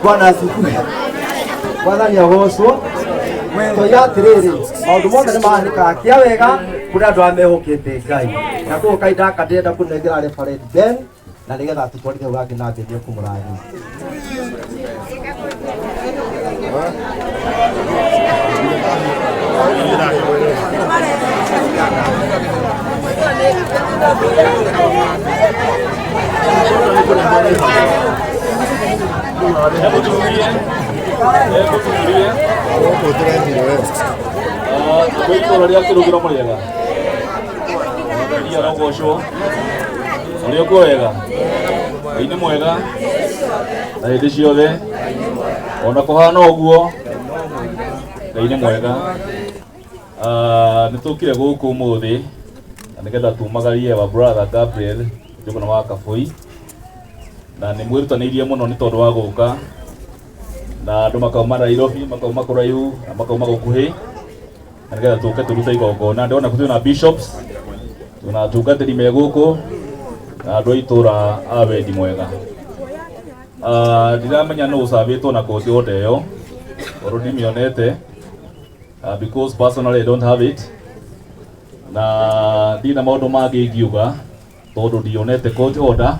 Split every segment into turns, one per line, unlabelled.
Bwana asifiwe. Mwathani agocwo. Toiga atĩrĩrĩ, maũndũ mothe nĩ mahanĩkaga kĩa wega kũrĩ andũ arĩa mehokete Ngai. Na koguo kahinda gaka ndĩrenda kũnengera Reverend Ben na nĩgetha atũtwarithie hau hangĩ na mbere kũmũrathima.
Hebu tutulie, hebu tutulie. Andũ a itũũra rĩa Kĩrugĩro mũrĩega? Ngai arogocwo. Mũrĩ o kuo wega? Ngai nĩ mwega na hĩndĩ ciothe, ona kũhana ũguo Ngai nĩ mwega. Nĩ tũkire gũkũ ũmũthĩ na nĩgetha tumagarie our brother Gabriel Njũgũna wa Kabũi, na nĩ mwĩrutanĩirie mũno nĩ tondũ wa gũka, na andũ makauma Nairobi, makauma kũraihu na makauma gũkuhĩ, na nĩgetha tũke tũrute igongona. Ndĩrona twĩna bishops, twĩna atungatĩri me gũkũ na andũ a itũũra a wendi mwega. Ndiramenya nũ ũcabĩtwo na koti order ĩyo tondũ ndimĩonete, because personally I don't have it, na ndina maũndũ mangĩ ingiuga tondũ ndionete court order,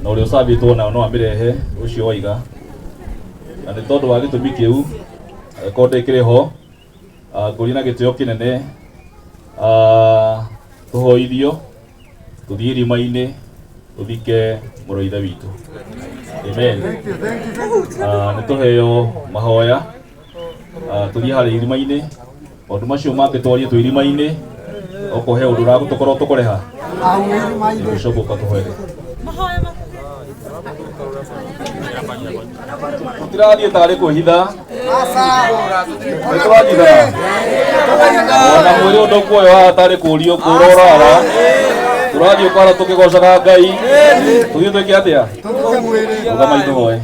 na ũrĩa ũcabĩtwo nayo no amĩrehe ũcio waiga, na nĩ tondũ wa gĩtũmi kĩu angĩkorwo ndĩkĩrĩ ho, ngũria na gĩtĩo kĩnene, tũhoithio tũthiĩ irima-inĩ tũthike mũrũ wa ithe witũ. Amen. Nĩ tũheo mahoya, tũthiĩ harĩa irima-inĩ, maũndũ macio mangĩ twarie twĩ irima-inĩ, okorwo he ũndũ ũragũtũkorwo tũkũreha Bishop ũka tũhoere. Tũtirathiĩ tarĩ kwĩhitha, nĩ tũranyitana ona mwĩrĩ ũndũ kuoyo haha tarĩ kũrio kũra ũrara, tũrathiĩ ũkara tũkĩgocaga Ngai, tũthiĩ twĩke atĩa? Rũgamai tũhoe.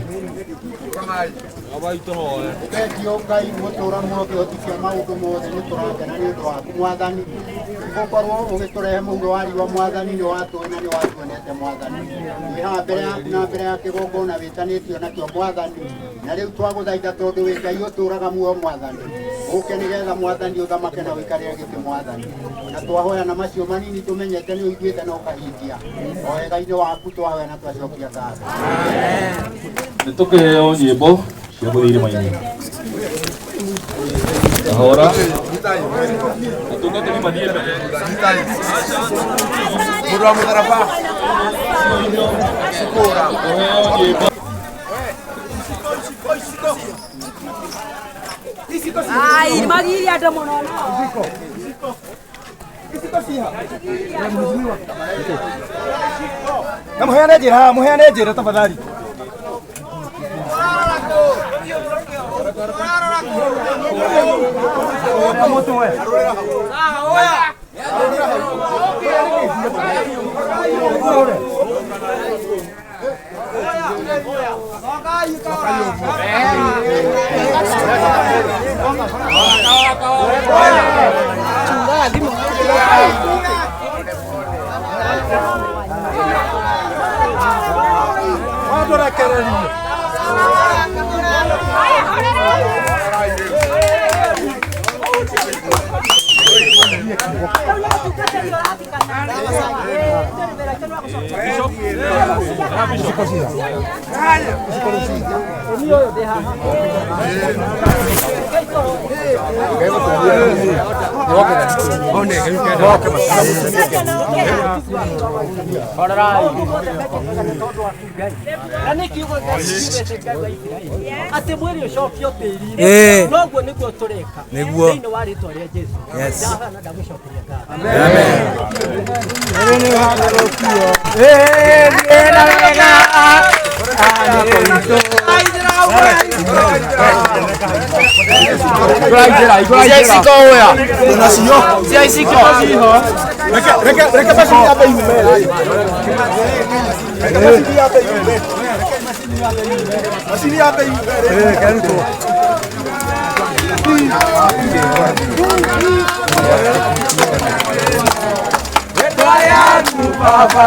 Thengiũ Ngai mũtũra muoyo kĩhoti kĩa maũndũ mothe, nĩ tũrakena nĩ ũndũ waku Mwathani, gũkorwo ũgĩtũrehe mũhuro wa riũa Mwathani, nĩ watũĩ na nĩ watuonete Mwathani. Twĩ haha mbere yaku na mbere ya kĩgongona wĩtanĩtio nakĩo Mwathani, na rĩu twagũthaitha tondũ wĩ Ngai ũtũraga muoyo Mwathani, ũke nĩgetha Mwathani ũthamake na ũikarĩre gĩtĩ Mwathani, na twahoya na macio manini tũmenyete nĩ ũiguĩte na ũkahingia, o wega-inĩ waku twahoya na twacokia ngatho.
Nĩ tũkĩheo nyĩmbo cia gũthiĩ irima-inĩ. Kahora atungatĩri mathiĩ mbere.
Mũndũ wa mũtharaba cikũra.
Tũheo nyĩmbo.
Ai, magiria andũ mũno no.
Na mũheane njĩra haha, mũheane njĩra tafadhali. Watũrekererie.
Na nĩ kiugo Ngai kiugĩte Ngai wa Isiraeli atĩ mwĩrĩ ũcokio tĩri-inĩ,
Ĩĩ.
noguo nĩguo tũreka
Nĩguo.
thĩinĩ wa rĩtwa rĩa Jesu.
Yes.
Ndahoya na ndagũcokeria ngatho.
Reke macini yambe yume. Reke macini yambe yume. Macini yambe yume.
Baba,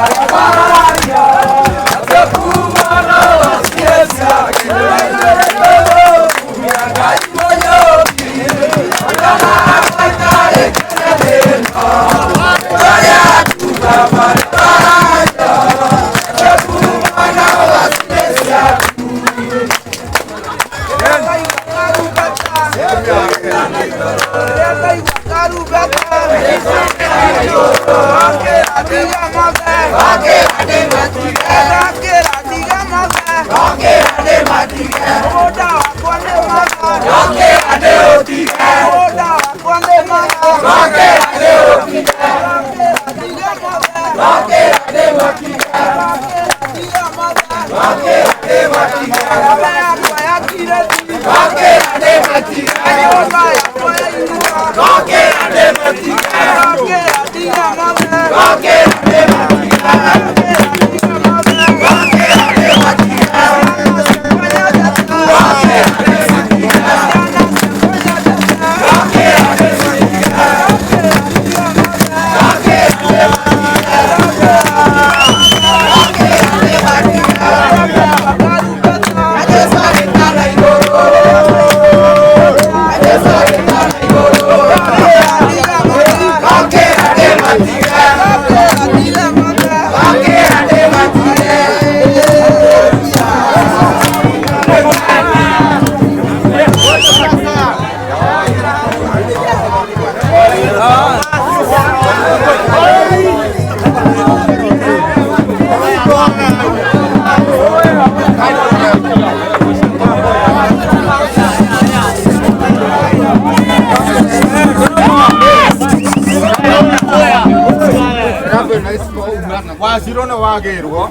Wacirwo wagĩrwo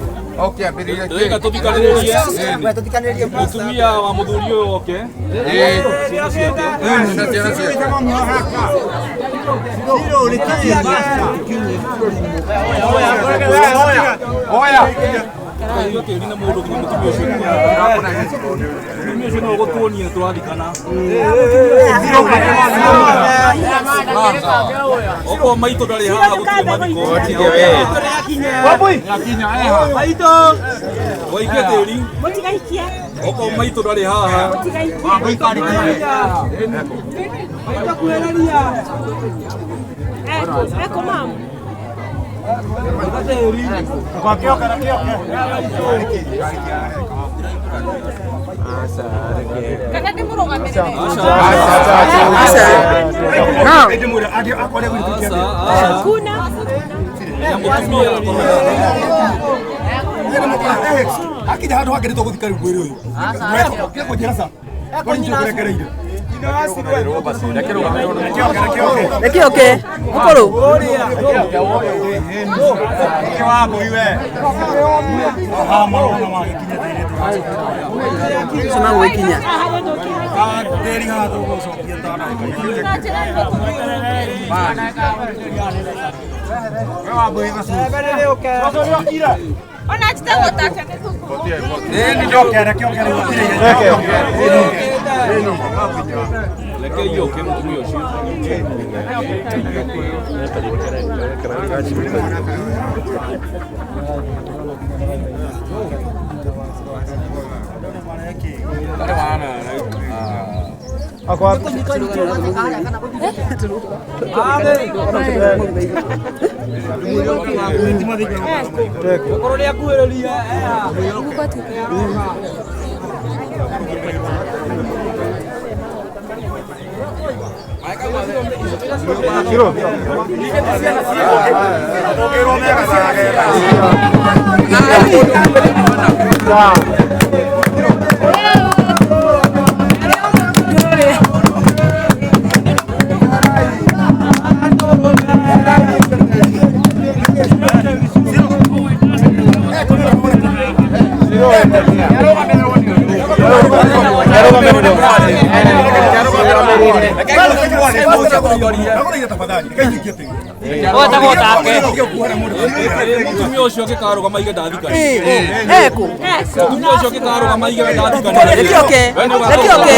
ũkĩambĩrĩria
Ndĩreka tũthikanĩrĩrie mũtumia wa mũthuri ũyũ oke ciana ciake.
Oya
Tũiyo tĩri na mũndũ nginya mũtumia ũcio. Mũtumia ũcio no ũgũtuonia tũrathikana. Okorwo maitũ ndarĩ haha gũtirĩ mathiko. Maitũ waikie tĩri. Okorwo maitũ ndarĩ haha.
Hakinya handũ hangĩ nĩtũgũthika rĩu mwĩrĩ ũyũ.
Reke oke mũkũrũ ũcio magũgĩkinya
Reke ioke mũtumia ũcio. Mũtumia ũcio angĩkarũgama aige ndathikana.
Ekũ
Mũtumia ũcio angĩkarũgama aige ndathikana.
Reke oke reke oke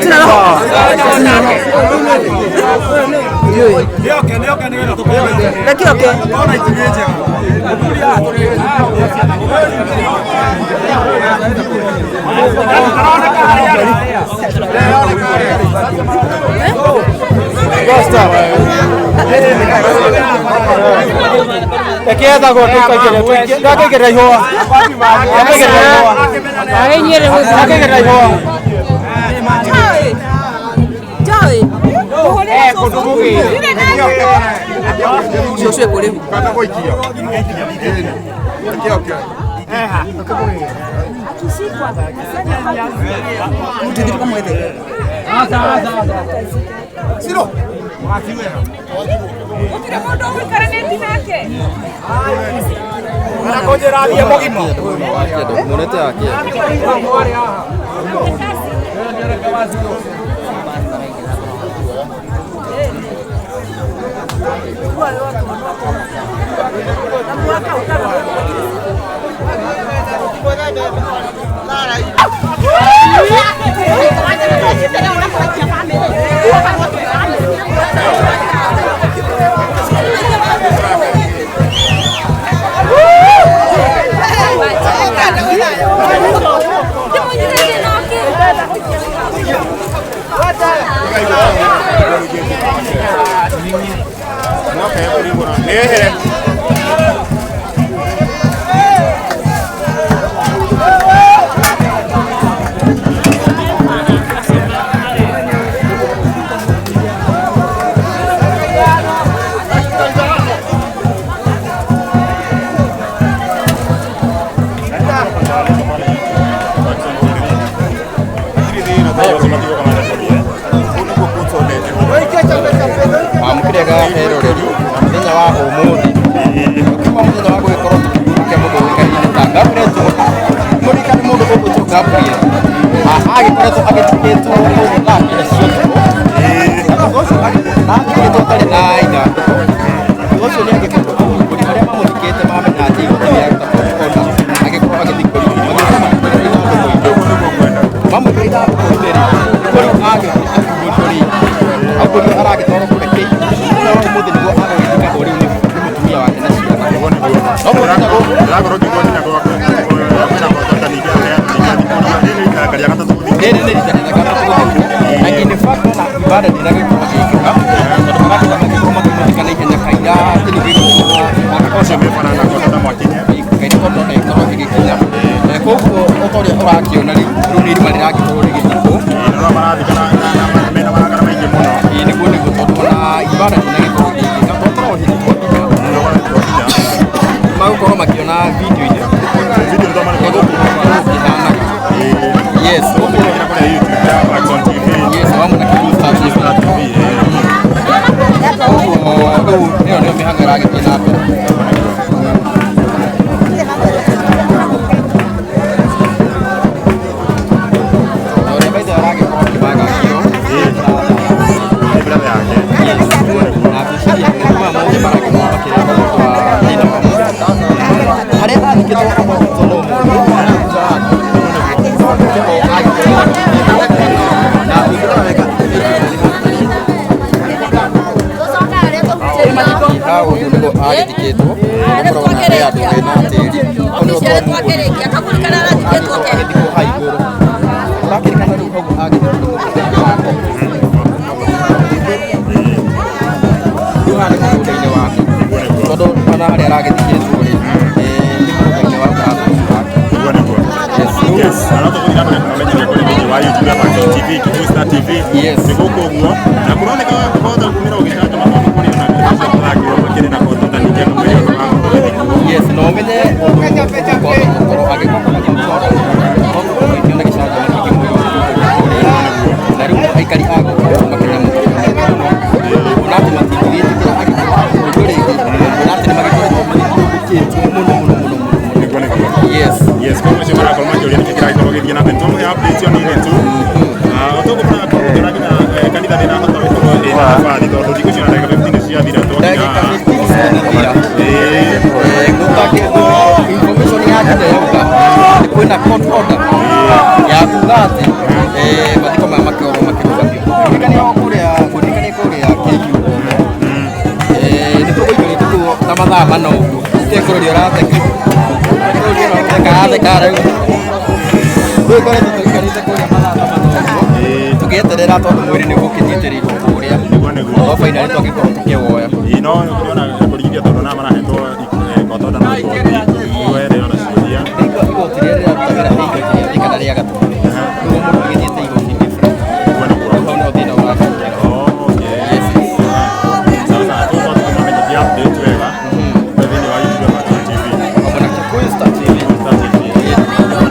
tina roho reke oke Cũcũ ekũ rĩu
Siro.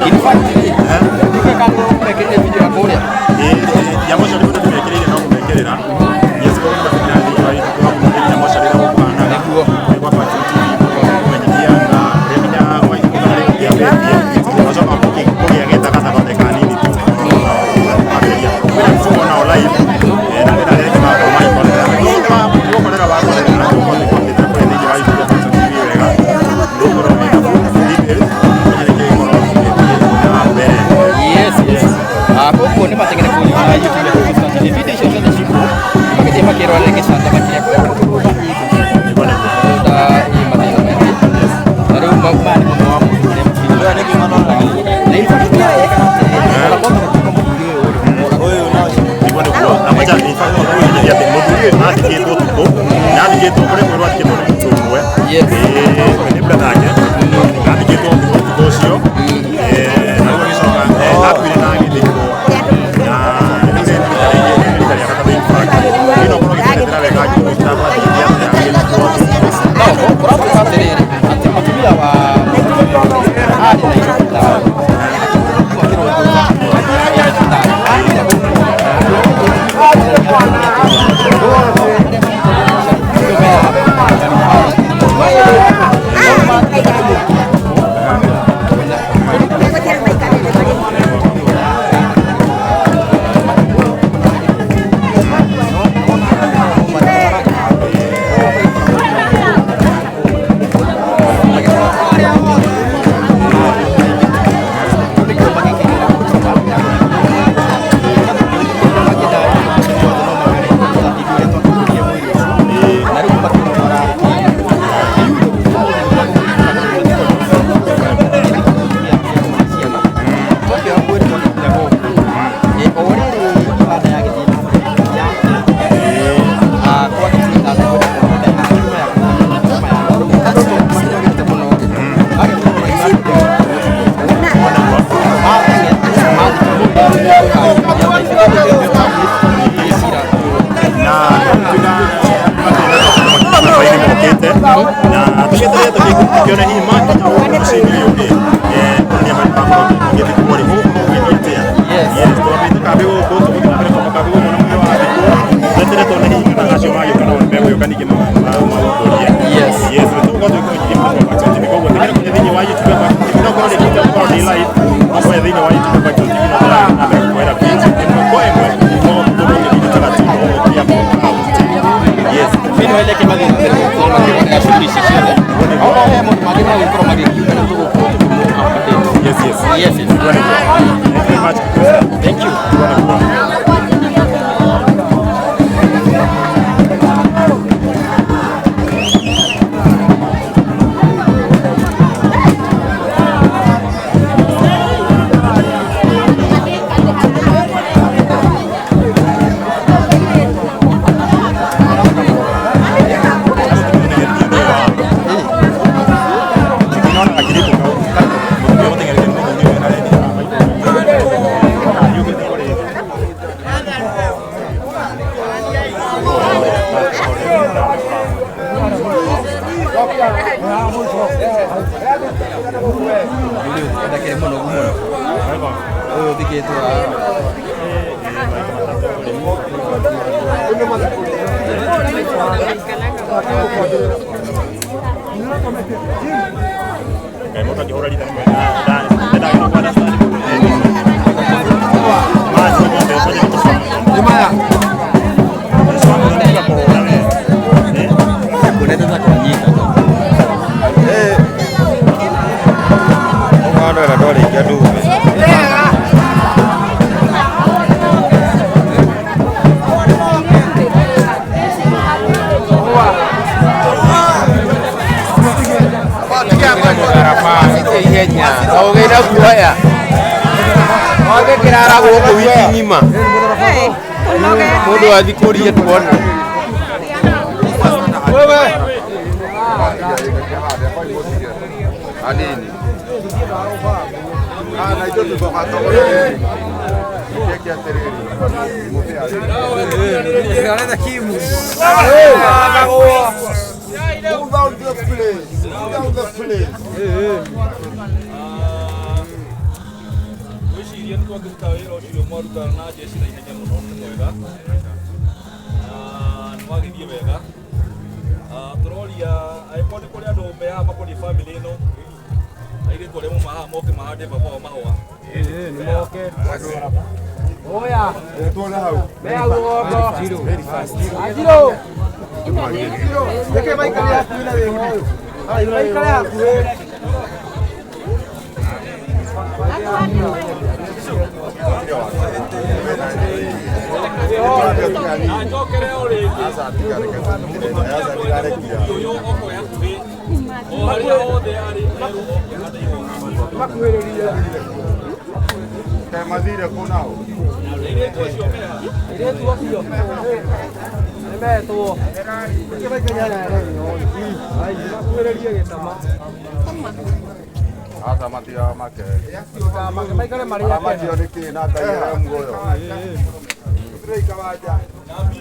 In fact,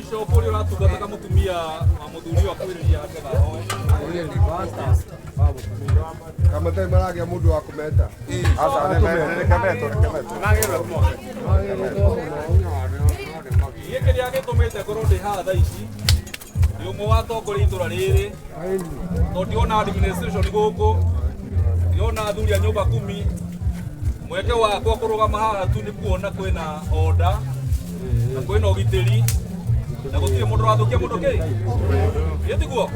Bishop ũrĩa ũratungataga mũtumia wa mũthuri ũyũ akuhĩrĩria nĩgetha ahoe.
Kamata maragia mundu wa kumeta. Aca reke metwo reke metwo.
Niĩ kĩrĩa gĩtũmĩte ngorwo ndĩ haha thaa ici nĩ ũmwe wa atongoria itũra rĩrĩ, tondũ ndĩrona administration gũkũ, ndĩrona athuri a nyũmba kumi. Mweke wakwa kũrũgama haha tu nĩ kuona kwĩna order na kwĩna ũgitĩri na gũtirĩ mũndũ ũrathũkia mũndũ kĩ gĩ tiguo.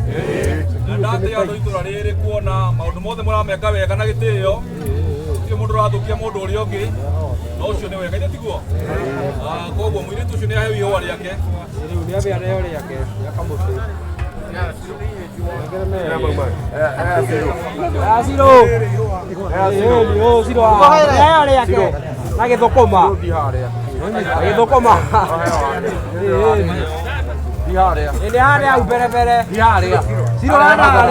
Na ndatĩa andũ itũra rĩrĩ kuona maũndũ mothe mũrameka wega na gĩtĩo, gũtirĩ mũndũ ũrathũkia mũndũ ũrĩa ũngĩ, na ũcio nĩ wega ithe tiguo. Koguo mũirĩtu ũcio nĩ aheo ihũa rĩake.
Rĩu nĩ ambia rĩo rĩake rĩa kamũtĩ. Aciro. Ciro. Rĩo rĩake. Na gĩthũkũma. Na gĩthũkũma. Nĩ harĩa hau mbere mbere. Ciro harĩa.